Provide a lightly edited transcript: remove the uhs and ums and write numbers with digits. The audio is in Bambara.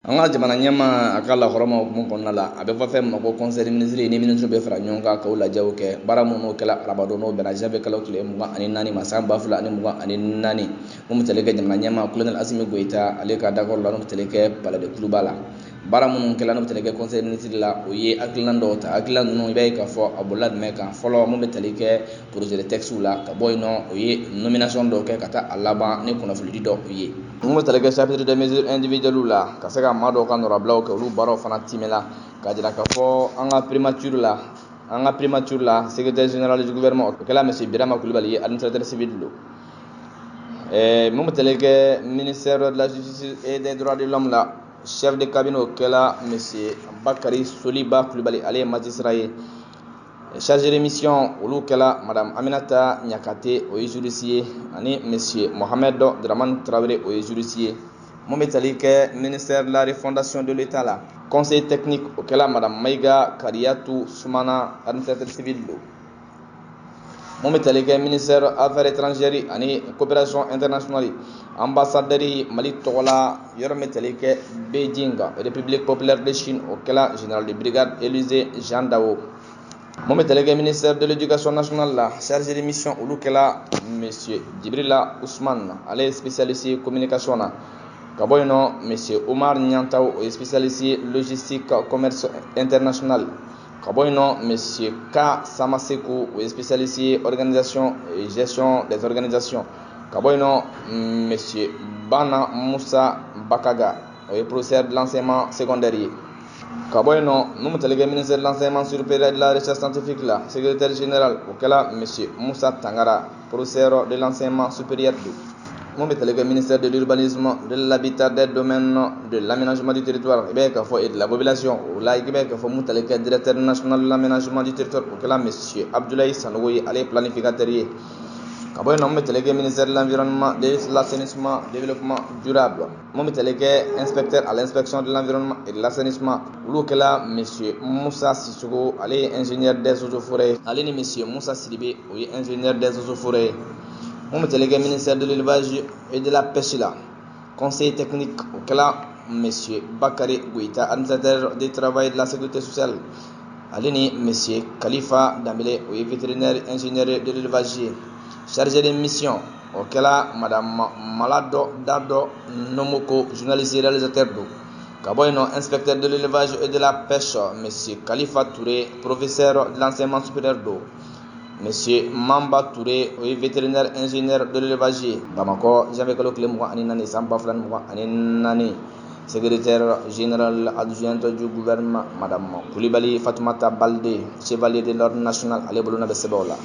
An ka jamana ɲɛmaa, a ka lahɔrɔma hukumu kɔnɔna la, a bɛ fɔ fɛn min ma ko conseil des ministres, ni ministre bɛ fara ɲɔgɔn kan k'o lajɛw kɛ. Baara minnu kɛla arabadon, n'o bɛnna janvier kalo tile 24 ma, san 2024, mun bɛ tali kɛ jamana ɲɛmaa colonel Assimi Goïta ale ka dakɔrɔ la, n'o bɛ tali kɛ palais de Koulouba la. Baara minnu kɛla, n'o bɛ tali kɛ conseil des ministres la, o ye hakilina dɔw ta. Hakilina ninnu, i b'a ye k'a fɔ a bolila jumɛn kan? Fɔlɔ, mun bɛ tali kɛ projet de texte la. Ka bɔ yen nɔ, o ye nomination dɔw kɛ ka taa a laban ni kunnafonidi dɔw ye. Mun bɛ tali kɛ chapitre des mesures individuelles la, ka se ka maa dɔw ka nɔrabilaw kɛ, olu baaraw fana timɛla k'a jira k'a fɔ an ka primature la, secrétaire général du gouvernement, o kɛla monsieur Birama Kulibali ye, administrateur civil don. Mun bɛ tali kɛ ministère de la Justice et des Droits de l'Homme la, chef de cabinet, o kɛla monsieur Bakary Soliba Kulibali, ale ye magistrat ye. Chargé de mission, olu kɛla madame Aminata Ɲakate, o ye juriste ye, ani monsieur Mohamed Dramane Traoré, o ye juriste ye. Mun bɛ tali kɛ ministère de la Refondation de l'État la, conseil technique, o kɛla madame Maïga Kariyatou Soumana, administrateur civil don. Mun bɛ tali kɛ ministère Affaires étrangères ani Coopération internationale, ambassadeur Mali tɔgɔ la yɔrɔ min tali kɛ Beijing, République populaire de Chine, o kɛla général de brigade Élisée Jean Dao. Mun bɛ tali kɛ ministère de l'Éducation nationale la, chargé de mission, olu kɛla monsieur Djibrila Ousmane, ale ye spécialiste communication na. Ka bɔ yen nɔ, monsieur Omar Niantaw, o ye spécialiste logistique, commerce international. Ka bɔ yen nɔ, monsieur K Samaseku, o ye spécialiste organisation et gestion des organisations. Ka bɔ yen nɔ, monsieur Bana Moussa Bakaga, o ye professeur de l'enseignement secondaire ye. Ka bɔ yen nɔ, mun bɛ tali kɛ ministère de l'Enseignement supérieur et de la Recherche scientifique la, secrétaire général, o kɛla monsieur Moussa Tangara, professeur de l'enseignement supérieur don. Mun bɛ tali kɛ ministère de l'Urbanisme, de l'Habitat, des Domaines, de l'Aménagement du territoire, i b'a ye k'a fɔ, et de la Population, o la, i b'a ye k'a fɔ mun tali kɛ directeur national de l'aménagement du territoire, o kɛla monsieur Abdoulaye Sanogo ye, ale ye planificateur ye. Ka bɔ yen nɔ, mun bɛ tali kɛ ministère de l'Environnement, de l'Assainissement, Développement durable, mun bɛ tali kɛ inspecteur à l'inspection de l'Environnement et de l'Assainissement, olu kɛla monsieur Moussa Sissoko, ale ye ingénieur des Eaux et Forêts, ale ni monsieur Moussa Sidibé, o ye ingénieur des Eaux et Forêts. Mun bɛ tali kɛ ministère de l'Élevage et de la Pêche la, conseiller technique, o kɛla monsieur Bakary Goïta, administrateur du Travail, de la Sécurité sociale, ale ni monsieur Khalifa Danbele, o ye vétérinaire ingénieur de l'élevage ye. Chargé de mission, o kɛla madame Malado Dado Nomoko, journaliste réalisateur don. Ka bɔ yen nɔ, inspecteur de l'Élevage et de la Pêche, monsieur Khalifa Touré, professeur de l'enseignement supérieur don. Monsieur Mamba Touré, o ye vétérinaire ingénieur de l'élevage ye. Bamakɔ, janvier kalo tile 24, san 2024, secrétaire général adjointe du gouvernement, madame Koulibaly Fatoumata Baldé, chevalier de l'Ordre national, ale bolona bɛ sɛbɛnw la.